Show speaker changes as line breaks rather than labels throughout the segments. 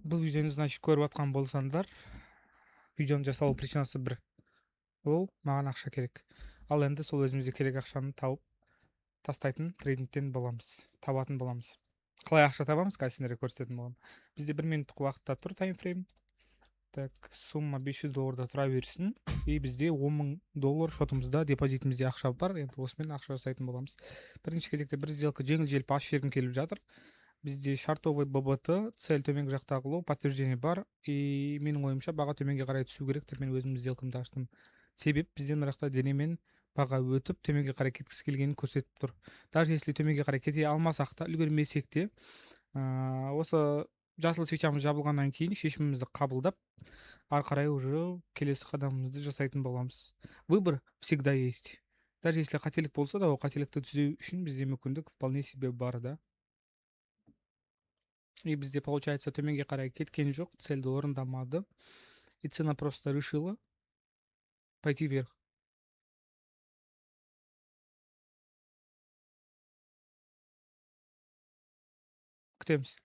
Бұл видеоны, значит, көріп жатқан болсаңдар, видеоның жасалу причинасы бір. Ол маған ақша керек. Ал енді сол өзімізге керек ақшаны тауып тастайтын трейдингтен боламыз, табатын боламыз. Қалай ақша табамыз, қазір сендерге көрсететін боламын. Бізде 1 минуттық уақытта тұр таймфрейм. Так, сумма 500 долларда тұра берсін. И бізде он мың доллар шотымызда, депозитімізде ақша бар. Енді осымен ақша жасайтын боламыз. Бірінші кезекте бір сделка жеңіл желпі ашып жібергім келіп жатыр. Бізде шортовый ББТ, цель төменгі жақтағы лоу, подтверждение бар. И менің ойымша баға төменге қарай түсу керек деп мен өзім сделкамды аштым. Себеп бізде мына жақта денемен баға өтіп төменге қарай кеткісі келгенін көрсетіп тұр. Даже если төменге қарай кете алмасақ та, үлгермесек те, осы жасыл свечамыз жабылғаннан кейін шешімімізді қабылдап, ары қарай уже келесі қадамымызды жасайтын боламыз. Выбор всегда есть. Даже если қателік болса да, ол қателікті түзеу үшін бізде мүмкіндік вполне себе бар да. И бізде получается төменге қарай кеткен жоқ, цельді орындамады. И цена просто решила пойти вверх. Күтеміз.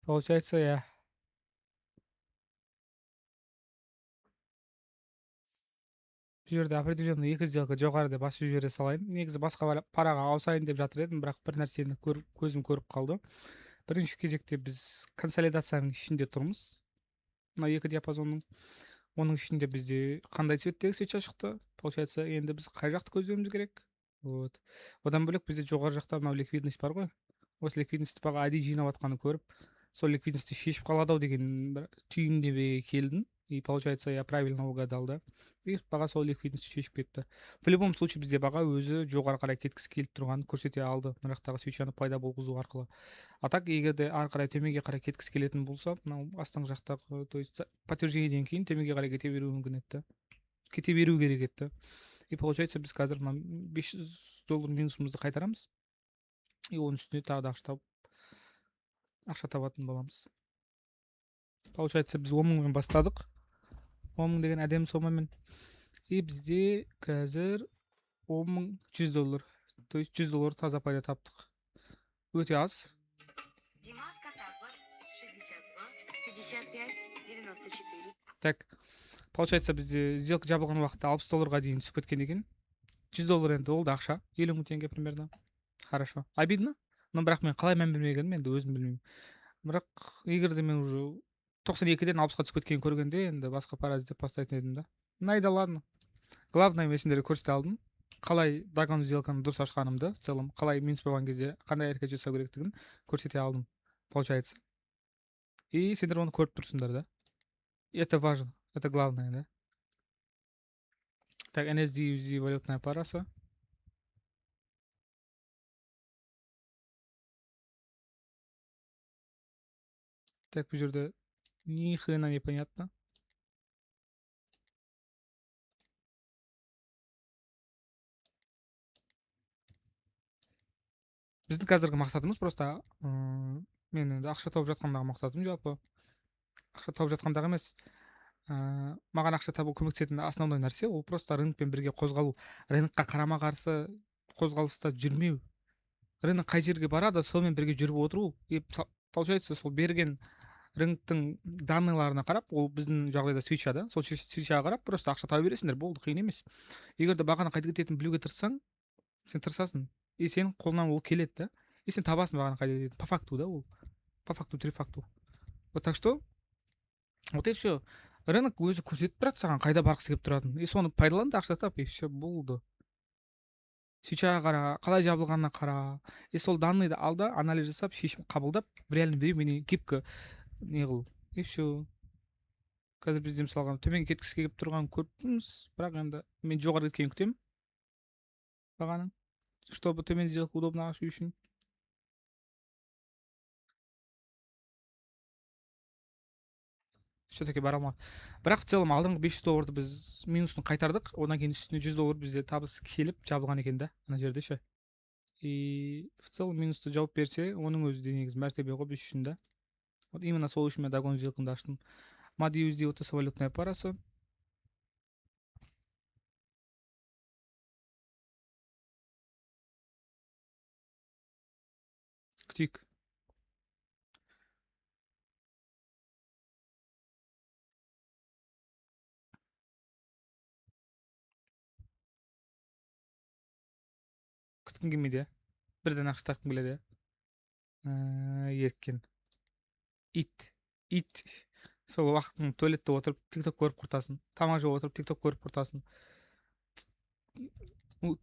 Получается, я бұл жерде определенный екі сделка жоғары деп басып жібере салайын. Негізі басқа параға ауысайын деп жатыр едім, бірақ бір нәрсені көзім көріп қалды. Бірінші кезекте біз консолидацияның ішінде тұрмыз. Мына екі диапазонның. Оның ішінде бізде қандай цветтегі свеча шықты? Получается, енді біз қай жақты көздеуіміз керек? Вот. Одан бөлек бізде жоғары жақта мынау ликвидность бар ғой. Осы ликвидностьті баға әдейі жинап жатқанын көріп, сол ликвидностьті шешіп қалады ау деген бір түйіндемеге келдім. И получается, я правильно угадал, да? И баға сол ликвидностьті шешіп кетті. В любом случае бізде баға өзі жоғары қарай кеткісі келіп тұрғанын көрсете алды. Мына жақтағы свечаны пайда болғызу арқылы. А так, егер де ары қарай төменге қарай кеткісі келетін болса, мынау астыңғы жақтағы, то есть подтверждениеден кейін төменге қарай кете беруі мүмкін еді да. Кете беру керек еді да. И получается, біз қазір мына 500 доллар минусымызды қайтарамыз. И оның үстіне тағы да ақша табатын боламыз. Получается, біз он мыңмен бастадық. Он мың деген әдемі сомамен. И бізде қазір он мың жүз доллар. То есть жүз доллар таза пайда таптық. Өте аз.
Димас Катапас, 62, 55, 94.
Так, получается, бізде сделка жабылған уақытта алпыс долларға дейін түсіп кеткен екен. Жүз доллар енді ол да ақша. Елу мың теңге примерно. Хорошо. Обидно. Но бірақ мен қалай мән бермегенім енді өзім білмеймін. Бірақ егер де мен уже тоқсан екіден алпысқа түсіп кеткенін көргенде, енді басқа пара іздеп бастайтын едім да. Найда, ладно. Главное, мен сендерге көрсете алдым. Қалай догон сделканы дұрыс ашқанымды, в целом, қалай минус болған кезде қандай әрекет жасау керектігін көрсете алдым, получается. И сендер оны көріп тұрсыңдар, да? И это важно, это главное, да? Так, эн эс ди ю ди валютная парасы. Так, бұл жерде ни хрена непонятно. Біздің қазіргі мақсатымыз просто, мен енді ақша тауып жатқандағы мақсатым жалпы ақша тауып жатқандағы емес, маған ақша табу көмектесетін основной нәрсе ол просто рынокпен бірге қозғалу, рынокқа қарама-қарсы қозғалыста жүрмеу, рынок қай жерге барады сонымен бірге жүріп отыру. И получается, сол берген рыноктың данныйларына қарап, ол біздің жағдайда свеча да, сол свечаға қарап просто ақша таба бересіңдер, болды, қиын емес. Егер де бағаны қайда кететінін білуге тырыссаң, сен тырысасың, и сенің қолыңнан ол келеді да, и сен табасың бағаны қайда кететінін, по факту да, ол по факту, три факту. Вот так что, вот и все. Рынок өзі көрсетіп тұрады саған қайда барғысы келіп тұратынын, и соны пайдалан да ақша тап, и все, болды. Свечаға қара, қалай жабылғанына қара, и сол данныйды ал да, анализ жасап, шешім қабылдап, в реальном времени гибко не қыл, и все. Қазір бізде мысалға төмен кеткісі келіп тұрғанын көріп тұрмыз, бірақ енді мен жоғары кеткенін күтемін бағаның, чтобы төмен сделка удобно ашу үшін. Все-таки бара алмады. Бірақ в целом алдыңғы 500 долларды біз минусын қайтардық, одан кейін үстіне 100 доллар бізде табыс келіп жабылған екен да, ана жерде ше. И в целом минусты жауып берсе, оның өзі де негізі мәртебе ғой біз үшін да. Вот именно сол үшін мен догон сделкамды аштым. Мад ю эс ди отс валютная парасы. Күтейік. Күткің келмейді, иә? Бірден ақша тапқың келеді, иә? Еріккен. Ит. Ит. Сол уақытың туалетте отырып тикток көріп құртасың, тамақ жеп отырып тикток көріп құртасың.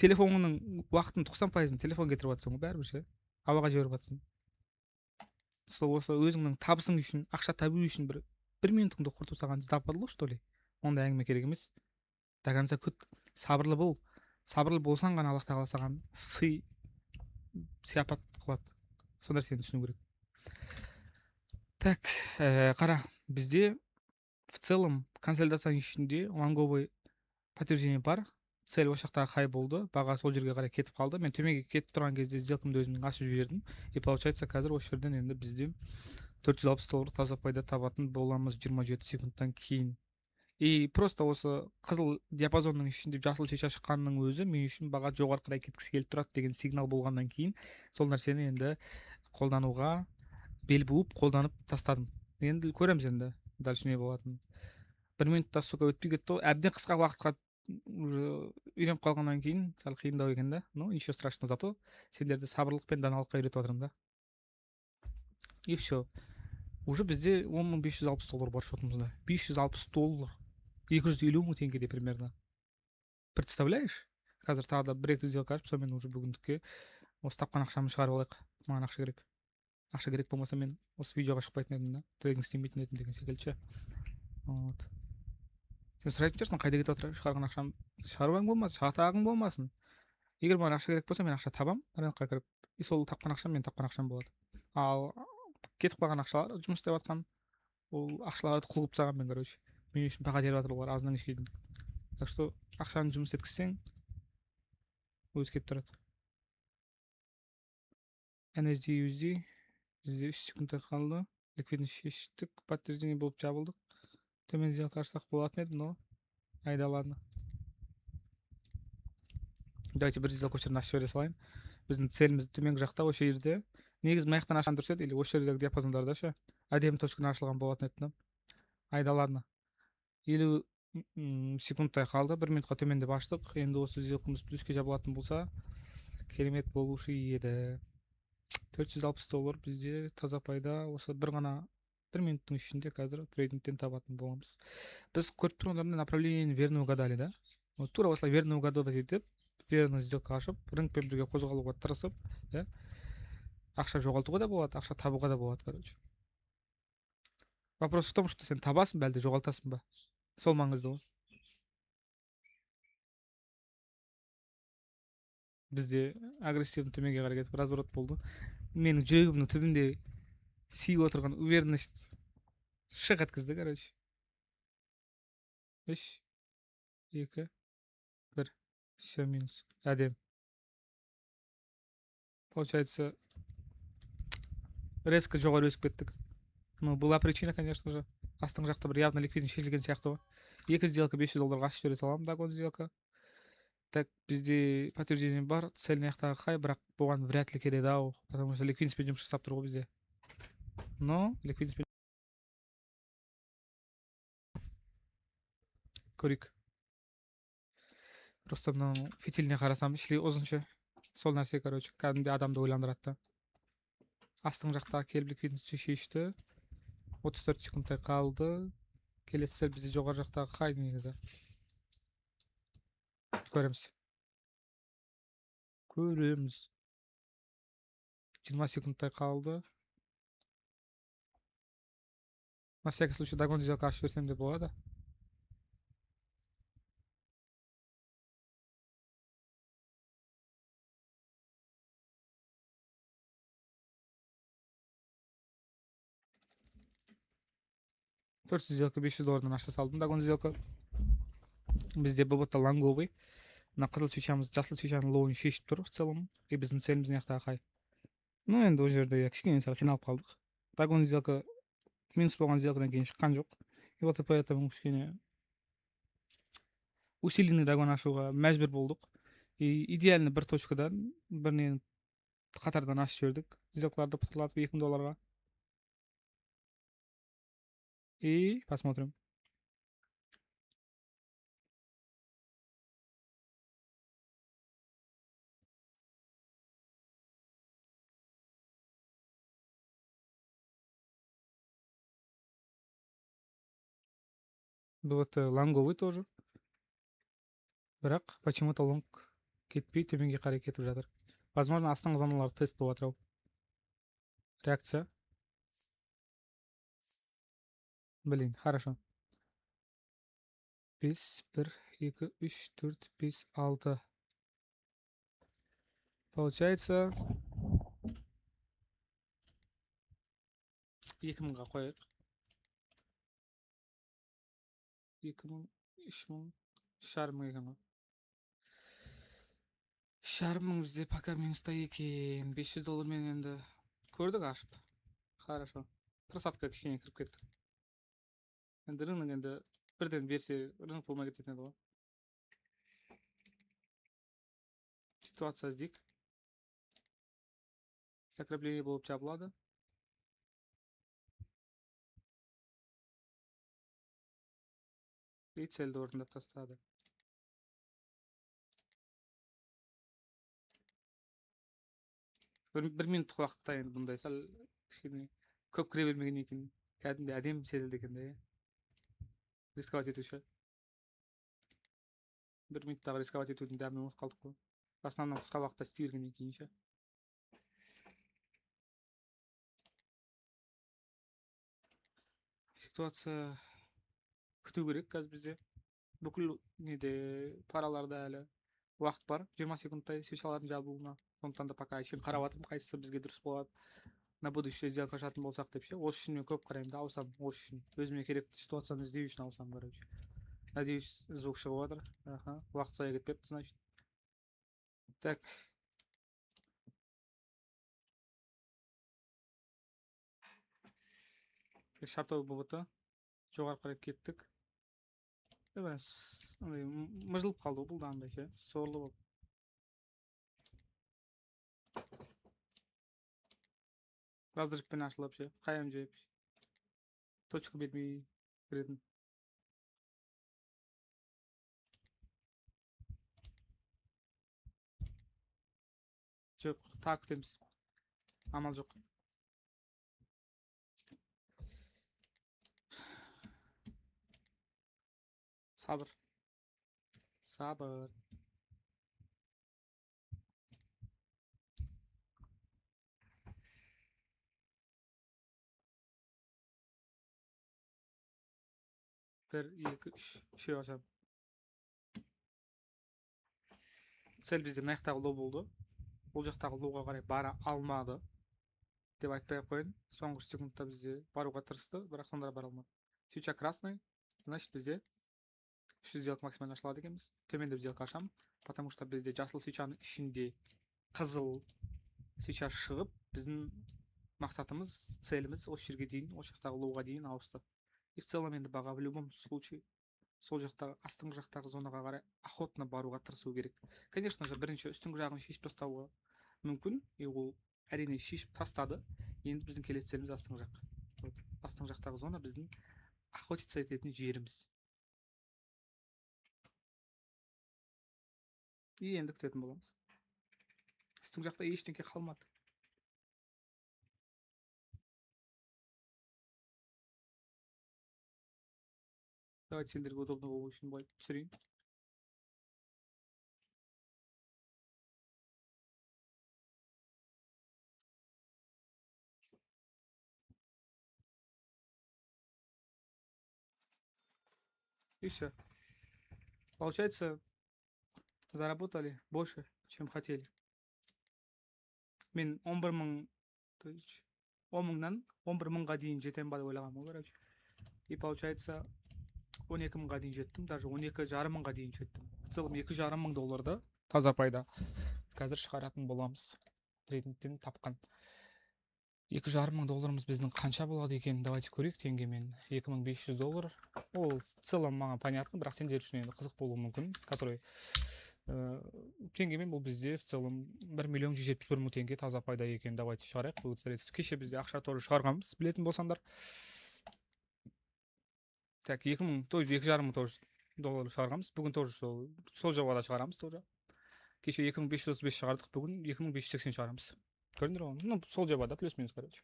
Телефоныңның уақытының 90%-ын телефон кетіріп жатсың ғой, бәрібір ше. Ауаға жіберіп жатсың. Сол осы өзіңнің табысың үшін, ақша табу үшін бір минутыңды құрту саған западло, что ли? Ондай әңгіме керек емес. До конца күт, сабырлы бол. Сабырлы болсаң ғана Аллах тағала саған сый сияпат қылады. Сол нәрсені түсіну керек. Так, қара, бізде в целом консолидацияның ішінде лонговый подтверждение бар. Цель осы жақтағы хай болды, баға сол жерге қарай кетіп қалды. Мен төменге кетіп тұрған кезде сделкамды өзімнің ашып жібердім. И получается, қазір осы жерден енді бізде 460 доллар таза пайда табатын боламыз 27 секундтан кейін. И просто осы қызыл диапазонның ішінде жасыл свеча шыққанның өзі мен үшін баға жоғары қарай кеткісі келіп тұрады деген сигнал болғаннан кейін сол нәрсені енді қолдануға бел буып қолданып тастадым. Енді көреміз енді дальше не болатынын. Бір минутта, сука, өтпей кетті ғой. Әбден қысқа уақытқа уже үйреніп қалғаннан кейін сәл қиындау екен да. Но ничего страшного, зато сендерді сабырлық пен даналыққа үйретіп жатырмын да. И все. Уже бізде 10 560 доллар бар шотымызда. 560 доллар. 250 мың теңгедей примерно. Представляешь? Қазір тағы да бір екі сделка ашып, сонымен уже бүгіндікке осы тапқан ақшамды шығарып алайық. Маған ақша керек. Ақша керек болмаса, мен осы видеоға шықпайтын едім да, трейдинг істемейтін едім деген секілді ше. Вот. Сен сұрайтын шығарсың, қайда кетіп жатыр шығарған ақшам? Шаруаң болмасын, шатағың болмасын. Егер маған ақша керек болса, мен ақша табам, рынокқа кіріп, и сол тапқан ақшам менің тапқан ақшам болады. Ал кетіп қалған ақшалар, жұмыс істеп жатқан ол ақшаларды құл қылып тастағанмын мен, короче. Мен үшін баға теріп жатыр олар азаннан кешке дейін. Так что ақшаны жұмыс еткізсең, өзі келіп тұрады. NZD USD бізде 3 секундтай қалды. Ликвидность шештік, подтверждение болып жабылдық. Төмен сделка ашсақ болатын еді, но айда, ладно. Давайте бір сделка осы жерден ашып жібере салайын. Біздің целіміз төменгі жақта, осы жерде. Негізі мына жақтан ашқан дұрыс еді, или осы жердегі диапазондарда ше. Әдемі точкадан ашылған болатын еді да. Айда, ладно. 50 секундтай қалды, бір минутқа төмендеп аштық. Енді осы сделкамыз плюске жабылатын болса, керемет болушы еді. 460 доллар бізде таза пайда осы бір ғана бір минуттың ішінде қазір трейдингтен табатын боламыз. Біз көріп тұрғандай направление верно угадали, да? Вот тура осылай верно угадывать етіп, верно сделка ашып, рынокпен бірге қозғалуға тырысып, да? Ақша жоғалтуға да болады, ақша табуға да болады, короче. Вопрос в том, что сен табасың ба, әлде жоғалтасың ба? Сол маңызды ғой. Бізде агрессивный төменге қарай кетіп разворот болды. Менің жүрегімнің түбінде сүйіп отырған уверенность шық еткізді, короче. 3, 2, 1. Все, минус. Әдемі. Получается, резко жоғары өсіп кеттік. Ну, была причина, конечно же. Астыңғы жақта бір явно ликвидность шешілген сияқты ғой. Екі сделка 500 долларға ашып жібере саламын, догон сделка. Так, бізде подтверждение бар, цель мына жақтағы хай, бірақ бұған вряд ли келеді ау, потому что ликвидностьпен жұмыс жасап тұр ғой бізде. Но ликвидностьпен көрейік. Просто мынау фитиліне қарасам, шли ұзынша. Сол нәрсе, короче, кәдімгідей адамды ойландырады да. Астыңғы жақта келіп ликвидностьті шешті. 34 секундтай қалды. Келесі цель бізде жоғары жақтағы хай негізі. Көреміз. Көреміз. 20 секундтай қалды. На всякий случай догон сделка ашып жіберсем де болады. 400 сделка 500 доллардан аша салдым догон сделка. Бізде ББТ лонговый. Мына қызыл свечамыз жасыл свечаның лоуын шешіп тұр в целом. И біздің целіміз мына жақтағы хай. Ну, енді ол жерде кішкене сәл қиналып қалдық. Догон сделка минус болған сделкадан кейін шыққан жоқ. И вот поэтому кішкене усиленный догон ашуға мәжбүр болдық. И идеально бір точкадан бір нені Қатардан ашып жібердік сделкаларды пытырлатып 2000 долларға. И посмотрим. Вот лонговый тоже. Бірақ почему-то лонг кетпей, төменге қарай кетіп жатыр. Возможно, астыңғы зоналар тест болып жатыр ау. Реакция. Блин, хорошо. 5, 1, 2, 3, 4, 5, 6. Получается 2000-ға қояйық. 2000, 3000, 3500 екен ғой. 3500 бізде пока минуста екен. 500 доллармен енді көрдік ашып. Хорошо. Просадка кішкене кіріп кетті. Енді рынок енді бірден берсе, рынок болмай кететін еді ғой. Ситуация іздейік. Закрепление болып жабылады. И цельді орындап тастады. Бір минуттық уақытта енді бұндай сәл кішкене көп кіре бермеген екен. Кәдімгідей әдемі сезілді екен да, иә. Рисковать етуші. Бір минуттағы рисковать етудің дәмін ұмытып қалдық қой. В основном қысқа уақытта істей бергеннен кейін ше. Ситуация күту керек қазір бізде. Бүкіл неде параларда әлі уақыт бар. 20 секундтай свечалардың жабылуына. Сондықтан да пока әшейін қарап жатырмын, қайсысы бізге дұрыс болады. На будущее сделка ашатын болсақ деп ше. Осы үшін мен көп қараймын да, ауысамын осы үшін. Өзіме керекті ситуацияны іздеу үшін ауысамын, короче. Надеюсь, звук шығып жатыр. Аха, уақыт зая кетпепті, значит. Так. Шортовый БВТ. Жоғары қарай кеттік. Біраз андай мыжылып қалды ғой бұл да, андай ше, сорлы болып. Разрывпен ашылып ше, қайым жеп. Точка бермей кіретін. Жоқ, тағы күтеміз. Амал жоқ. Сабыр. Сабыр. Бір, екі, үш. Үшеу ашамын. Цель бізде мына жақтағы лоу болды. Ол жақтағы лоуға қарай бара алмады деп айтпай ақ қояйын. Соңғы үш секундта бізде баруға тырысты, бірақ сонда да бара алмады. Свеча красный, значит, бізде 300 сделка максимально ашылады екенбіз. Төмендеп сделка ашамын, потому что бізде жасыл свечаның ішінде қызыл свеча шығып, біздің мақсатымыз, целіміз осы жерге дейін, осы жақтағы лоуға дейін ауысты. И в целом енді баға в любом случае сол жақтағы, астыңғы жақтағы зонаға қарай охотно баруға тырысу керек. Конечно же, бірінші үстіңгі жағын шешіп тастауға мүмкін, и ол әрине шешіп тастады. Енді біздің келесі целіміз астыңғы жақ. Вот. Астыңғы жақтағы зона біздің охотиться ететін жеріміз. И енді күтетін боламыз. Үстіңгі жақта ештеңе қалмады. Давайте сендерге удобно болу үшін былай түсірейін. И все. Получается, заработали больше, чем хотели. Мен 11 мың, то есть 10 мыңнан 11 мыңға дейін жетемін ба деп ойлағанмын ғой, короче. И получается, 12 мыңға дейін жеттім, даже 12,5 мыңға дейін жеттім. В целом 2,5 мың долларды таза пайда қазір шығаратын боламыз. Трейдингтен тапқан. 2,5 мың долларымыз біздің қанша болады екен? Давайте көрейік теңгемен. 2500 доллар. Ол в целом маған понятно, бірақ сендер үшін енді қызық болуы мүмкін, который Теңгемен бұл бізде в целом 1 171 000 теңге таза пайда екен. Давайте шығарайық вывод средств. Кеше бізде ақша тоже шығарғанбыз, білетін болсаңдар. Так, 2000, то есть 2,5 мың тоже доллар шығарғанбыз. Бүгін тоже сол жобада шығарамыз тоже. Кеше 2535 шығардық, бүгін 2580 шығарамыз. Көрдіңдер ғой, ну, сол жобада плюс минус, короче.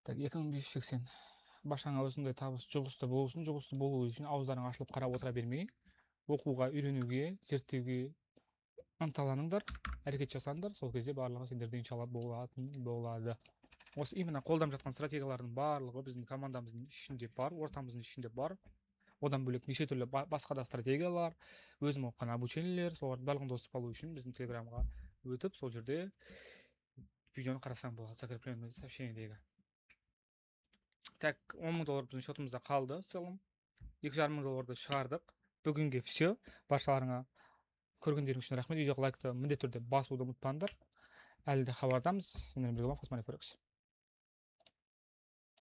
Так, 2580. Баршаңа осындай табыс жұғысты болсын. Жұғысты болу үшін ауыздарың ашылып қарап отыра бермей, оқуға, үйренуге, зерттеуге ынталаныңдар, әрекет жасаңдар. Сол кезде барлығы сендерде, иншалла, болатын болады. Осы именно қолданып жатқан стратегиялардың барлығы біздің командамыздың ішінде бар, ортамыздың ішінде бар. Одан бөлек неше түрлі басқа да стратегиялар, өзім оқыған обучениелер, солардың барлығын доступ алу үшін біздің Телеграмға өтіп, сол жерде видеоны қарасаң болады, закрепленный сообщениедегі. Так, 10 000 доллар біздің счетымызда қалды. В целом 2,5 мың долларды шығардық. Бүгінге все. Баршаларыңа көргендерің үшін рахмет. Видеоға лайкты міндетті түрде басуды ұмытпаңдар. Әлі де хабардамыз. Сендермен бірге болған Фасмани Форекс.